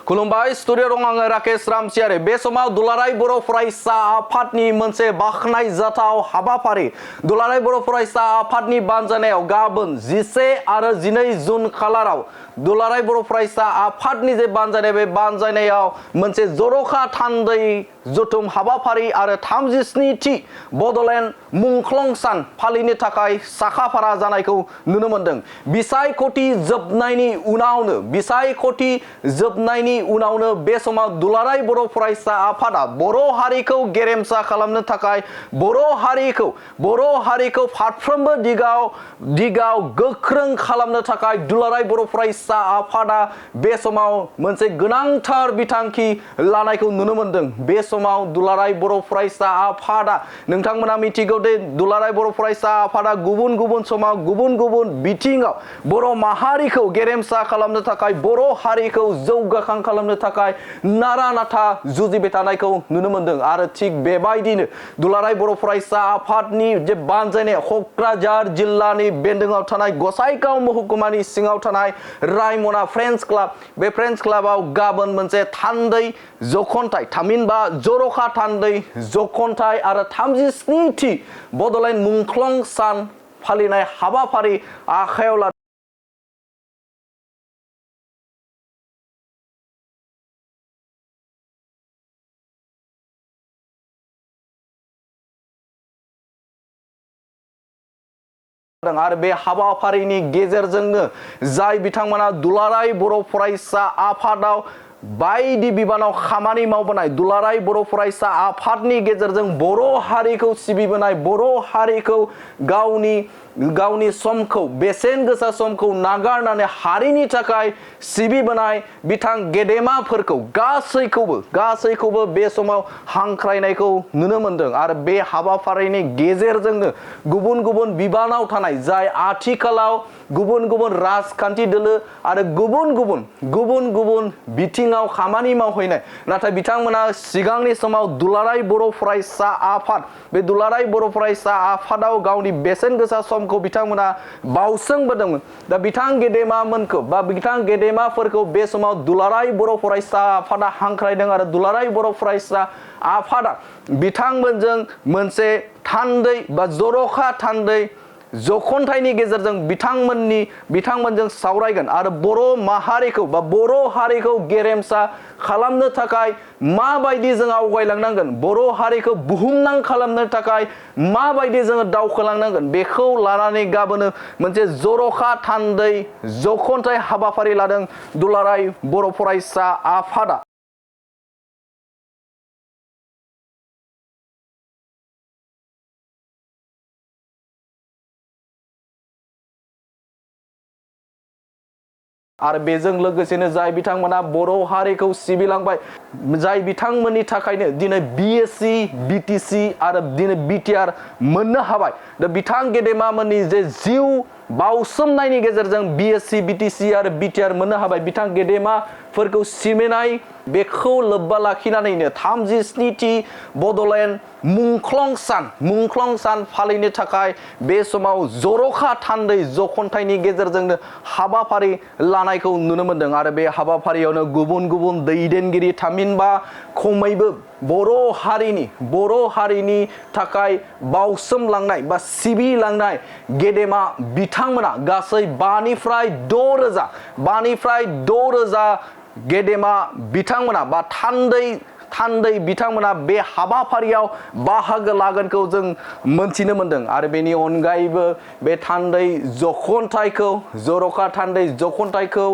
खुलुमबाय स्टुडिअ दं आङो राकेश रामसियारि बे समाव दुलाराय बर' फरायसा आफादनि मोनसे बाखनाय जाथाव हाबाफारि दुलाराय बर' फरायसा आफादनि बानजायनायाव गाबोन 11 आरो 12 जुन खालाराव दुलाराय बर' फरायसा आफादनि जे बानजायनाय बे बानजायनायाव मोनसे जर'खा थान्दै जथुम हाबाफारि आरो 37थि बड'लेण्ड मुंख्लं सान फालिनो थाखाय साखाफारा जानायखौ नुनो मोनदों। बिसायख'थि जोबनायनि उनावनो बे समाव दुलाराय बर' फरायसा आफादा बर' हारिखौ गेरेमसा खालामनो थाखाय बर' हारिखौ फारफ्रोमबो दिगाव गोख्रों खालामनो थाखाय दुलाराय बर' फरायसा आफादा बे समाव मोनसे गोनांथार बिथांखि लानायखौ नुनो मोनदों। बे समाव दुलाराय बर' फरायसा आफादा नोंथांमोना मिथिगौ दे दुलाराय बर' फरायसा आफादा गुबुन गुबुन समाव गुबुन गुबुन बिथिङाव बर' माहारिखौ गेरेमसा खालामनो थाखाय बर' हारिखौ जौगाखां खालामनो थाखाय नारा नाथा जुजिबाय थानायखौ नुनो मोनदों आरो थिग बेबायदिनो दुलाराय बर' फरायसा आफादनि जे बानजायनाय क'क्राझार जिल्लानि बेन्दोङाव थानाय गसाइगाव महकुमानि सिङाव थानाय रायमना फ्रेन्ड्स क्लाब बे फ्रेन्ड्स क्लाबाव गाबोन मोनसे थान्दै जखनथाय थामहिनबा जर'खा थान्दै जखनथाय आरो 37थि बड'लेण्ड मुंख्लं सान फालिनाय हाबाफारि आखायाव लादों। आरो बे हाबाफारिनि गेजेरजोंनो जाय बिथांमोना दुलाराय बर' फरायसा आफादाव बायदि बिबानाव खामानि मावबोनाय दुलाराय बर' फरायसा आफादनि गेजेरजों बर' हारिखौ सिबिबोनाय बर' हारिखौ गावनि समखौ बेसेन गोसा समखौ नागारनानै हारिनि थाखाय सिबिबोनाय बिथां गेदेमाफोरखौ गासैखौबो बे समाव हांख्रायनायखौ नुनो मोनदों आरो बे हाबाफारिनि गेजेरजोंनो गुबुन गुबुन बिबानाव थानाय जाय आथिखालाव गुबुन गुबुन राजखान्थि दोलो आरो गुबुन गुबुन बिथिङाव खामानि मावहैनाय नाथाय बिथांमोना सिगांनि समाव दुलाराय बर' फरायसा आफाद बे दुलाराय बर' फरायसा आफादाव गावनि बेसेन गोसा समखौ बिथांमोना बावसोमबोदोंमोन। दा बिथां गेदेमाफोरखौ बे समाव दुलाराय बर' फरायसा आफादा हांख्रायदों आरो दुलाराय बर' फरायसा आफादा बिथांमोनजों मोनसे थान्दै बा जर'खा थान्दै जखनथायनि गेजेरजों बिथांमोनजों सावरायगोन आरो बर' माहारिखौ बा बर' हारिखौ गेरेमसा खालामनो थाखाय माबायदि जों आवगायलांनांगोन बर' हारिखौ बुहुमनां खालामनो थाखाय माबायदि जोङो दावखोलांनांगोन बेखौ लानानै गाबोनो मोनसे जर'खा थान्दै जखनथाय हाबाफारि लादों दुलाराय बर' फरायसा आफादा। आरो बेजों लोगोसेनो जाय बिथांमोना बर' हारिखौ सिबिलांबाय जाय बिथांमोननि थाखायनो दिनै बिएससि बिटिसि आरो दिनै बिटिआर मोननो हाबाय दा बिथां गेदेमामोननि जे जिउ बावसोमनायनि गेजेरजों बिएससि बिटिसि आरो बिटिआर मोननो हाबाय बिथां गेदेमाफोरखौ सिबिनाय बेखौ लोब्बा लाखिनानैनो 37थि बड'लेण्ड मुंख्लं सान फालिनो थाखाय बे समाव जर'खा थान्दै जखनथायनि गेजेरजोंनो हाबाफारि लानायखौ नुनो मोनदों आरो बे हाबाफारियावनो गुबुन दैदेनगिरि थामहिनबा खमैबो बर' हारिनि थाखाय बावसोमलांनाय बा सिबिलांनाय गेदेमा बिथांमोना गासै 5 निफ्राय 6 रोजा गेदेमा बिथांमोना बा थान्दै बिथांमोना बे हाबाफारियाव बाहागो लागोनखौ जों मोनथिनो मोनदों आरो बेनि अनगायैबो बे थान्दै जखनथायखौ जर'खा थान्दै जखनथायखौ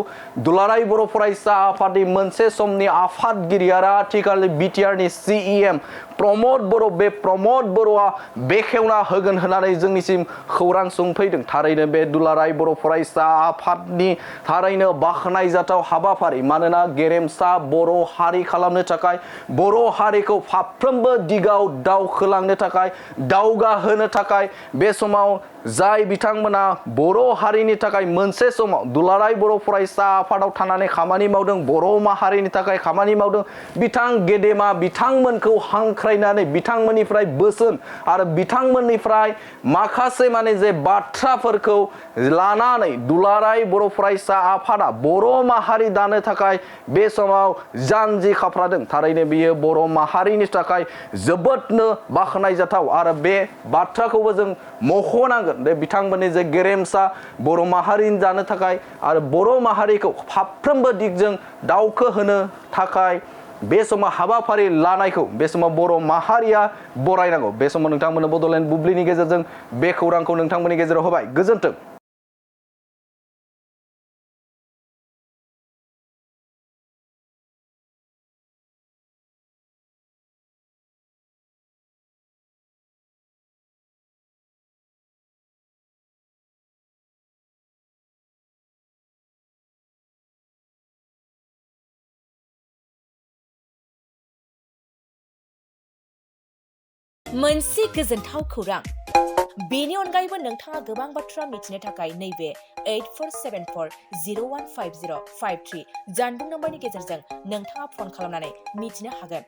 दुलाराय बर' फरायसा आफादनि मोनसे समनि आफादगिरि आरो आथिखालनि बिटिआरनि सिइएम प्रमद बर'आ बेखेवना होगोन होननानै जोंनिसिम खौरां सौफैदों। थारैनो बे दुलाराय बर' फरायसा आफादनि थारैनो बाखनायजाथाव हाबाफारि मानोना गेरेमसा बर' हारि खालामनो थाखाय बर' हारिखौ फारफ्रोमबो दिगाव दावखोलांनो थाखाय दावगाहोनो थाखाय बे समाव जाय बिथांमोना बर' हारिनि थाखाय मोनसे समाव दुलाराय बर' फरायसा आफादाव थानानै खामानि मावदों बर' माहारिनि थाखाय खामानि मावदों बिथांमोनखौ हांख्राय जिरायनानै बिथांमोननिफ्राय बोसोन आरो बिथांमोननिफ्राय माखासे माने जे बाथ्राफोरखौ लानानै दुलाराय बर' फरायसा आफादा बर' माहारि दानो थाखाय बे समाव जानजि खाफ्रादों। थारैनो बियो बर' माहारिनि थाखाय जोबोदनो बाख्नायजाथाव आरो बे बाथ्राखौबो जों मख'नांगोन दे बिथांमोननि जे गेरेमसा बर' माहारिनि दानो थाखाय आरो बर' माहारिखौ फाफ्रोमबो दिगजों दावखोहोनो थाखाय बे समाव हाबाफारि लानायखौ बे समाव बर' माहारिया बरायनांगौ। बे समाव नोंथांमोननो बड'लेण्ड बुब्लिनि गेजेरजों बे खौरांखौ नोंथांमोननि गेजेराव होबाय। गोजोन्थों। मोनसे गोजोनथाव खौरां। बेनि अनगायैबो नोंथाङा गोबां बाथ्रा मिथिनो थाखाय नैबे 8474015053 जानबुं नम्बरनि गेजेरजों नोंथाङा फन खालामनानै मिथिनो हागोन।